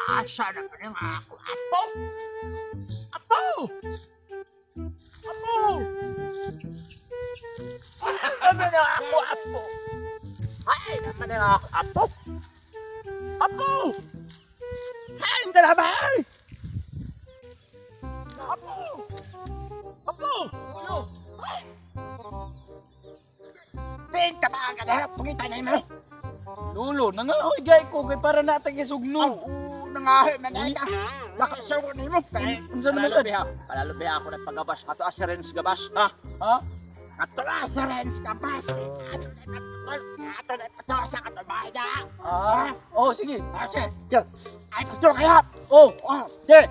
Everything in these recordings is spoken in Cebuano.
Asa na pa rin ako, apo? Apo! Apo! Ano na ako, apo? Ay, naman na ako, apo? Apo! Ay, hindi na ba? Apo! Apo! Ulo! Ay! Tinta ba ang kadaharap? Pangita na mo! Lolo, nangahoy gay ko kay para natag isugno. Aw, nangahoy man ay ka. Nakasugo nimo kay. Unsa naman sad? Palalo biha ako ng pagabas. Ato assurance gabas, ha? Ha? Ato assurance gabas. Ato na ato sa katubay na. Ah, oh sige. Ah, sige. Yo. Ay, pagtulo kaya. Oh, Oh, sige.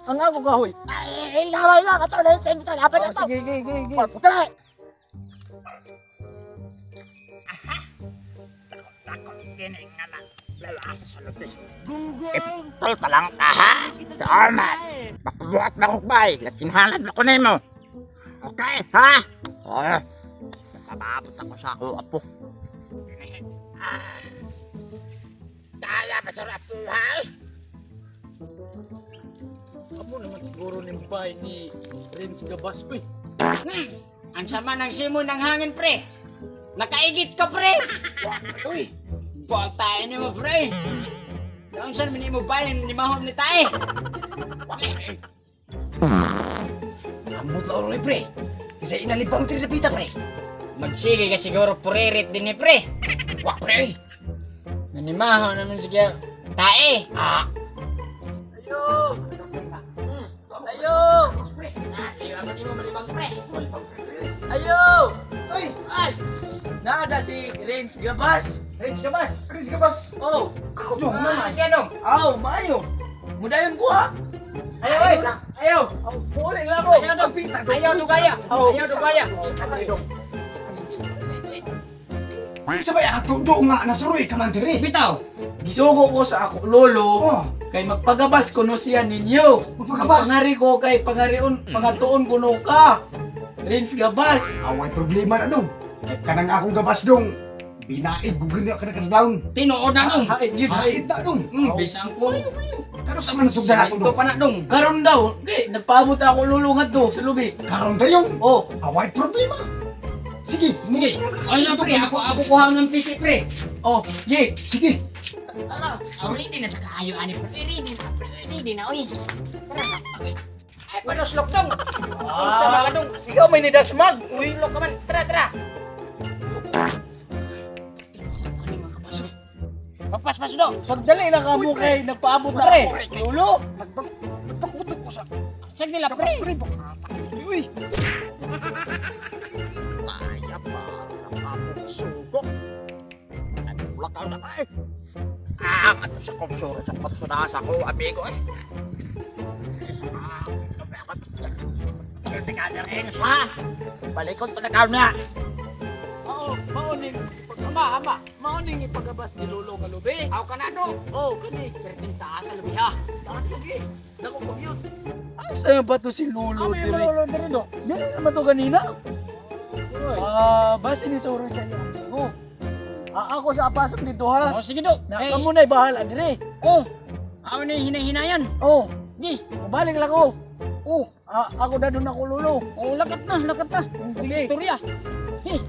Ang ako kahoy. ay, laway lang ato na yung sa laban Oh, ato. sige, sige, sige, sige. Oh, pagtulo. Aha. Takot kini nga na. Lalasa sa lupis. Iptol pa lang ka, ha? Tama. Mapabuhat makukbay. Lakinhalan mo ko nimo. Okay, ha? Oh, napababot ako sa ako, apo. Ah. Kaya ba sa apo, ha? Amo naman siguro ning bay ni Prince Gabas pre. Ang sama ng simoy ng hangin, pre. Nakaigit ka, pre. Uy, Buwag tayo ni mo, pre. Doon saan mo bayan ni mahom ni tae. Ambot la oroy pre. Kasi inalibang diri dapita pre. Magsige ka siguro puririt din ni pre. Wa pre. Nanimaho naman sige tae. Ah, Ayo! Ayo! Ayo ako ni mo malibang, pre. Ayo! ay, Ay! Naada si Renz Gabas. Rich ka bas. Chris Gabas. Oh, Ako dong Ah, siya dong. aw, maayo. Mudayon ko ha. Ayo, ay. Ayo. Aw, puli lang ako. Ayo dong. Ayo dugaya. Ayo dugaya. Sabay ato do nga nasuroy ka man diri. Bitaw. Gisugo ko sa ako lolo. Oh, Kay magpagabas kuno siya ninyo. Magpagabas? Pangari ko kay pangarion, pangatuon kuno ka. Renz Gabas. Away problema na dong. Kay kanang akong gabas dong. Binaig ko gani ka down. Tinuod na dong. Haid yun, haid. Hait na dong. Bisang ko. Kano sa man sugdan ato Ito dong. pa na dong. Karon daw, kay nagpaabot ako lolo ngadto sa lubi. Karon dayon. Oh, Away problema. Sige, musunod na ka Ay, dito. pre, ako kuha ng PC, pre. Oh, ye. Sige. Tara. Oh, ready na kaayo ani pre. Ready na, pre. Ready na, oy. Tara. Ay, panuslok dong. Sa mga dong. Ikaw may nidasmag. Uy, slok ka man. Tara, tara. Papaspas dong. Pagdali na ka mo kay nagpaabot na Pre. ako. Lolo. Nagpakutok ko sa Sige nila, pre. pre. Uy. Kaya pa, nakapong sugo. Nagulakaw na ka eh. Ah, ato sa kumsuro sa patsunasa ko, amigo eh. Balikon to na ka na. Oo, mao ning ama ama, mao ning ipagabas ni lolo nga lubi. Aw ka na dong. Oh, kani. Perting taas sa lubi ha. Taas lagi. Dako pag yun. Asa ba to si lolo Amo yung diri? lolo diri do. Diri naman to kanina. Ah, base ni Soro sa iyo amigo. Ah, ako sa apasok dito ha. Oh, sige do. Na Kay- kamo na'y bahala diri. Oh. Aw ni hinay-hinayan. Oh, Di. balik lang ko. Oh, Ah, ako na doon ako lolo. oh, lakat na, lakat na. Sige. Istorya. Hey.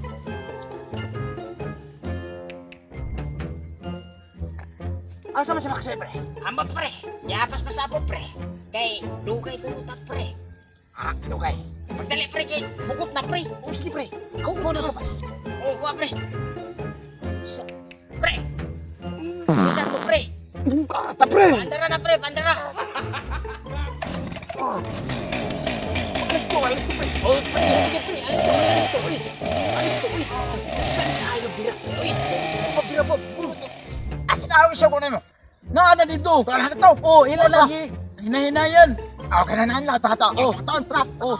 Asa man sa maksay, pre? Ambot pre. Yapas pa sa apo pre. Kay dugay ko utak pre. Ah, dugay. Pagdali pre kay hugot na pre. Oh, sige pre. Ako ko na kapas. Oh, kuha pre. Sa, pre. Bisan mo pre. Kata pre. Pandara na pre, pandara. Alis to, alis to pre. Oh, pre, sige pre, alis to, alis to, uy. Alis to, uy. Gusto na kaayo bira pre, uy. Pabira po, pulot. Asa na ang sugo nimo? Naa na dito. Tara na to. Oh, ila lagi. Hinahinayan. Okay na na, tata. Oh. Oh, taon trap. Oh.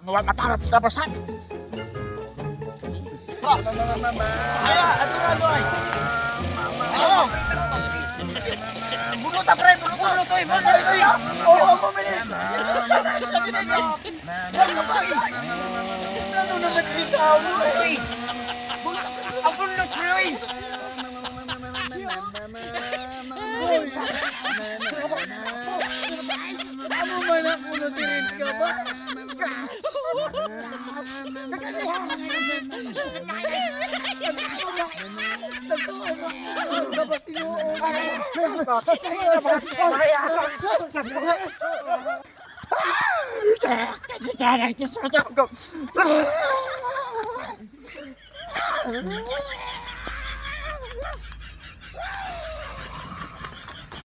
Nuwan matarap sa basan. Ala, ato na ano ay. Oh. Buluta pre, buluta. Ano to, ibon na ito. Oh, amo mini. Ano na nagbitaw no? Uy. Ang pulot pre, uy. Ang gabas tinuod.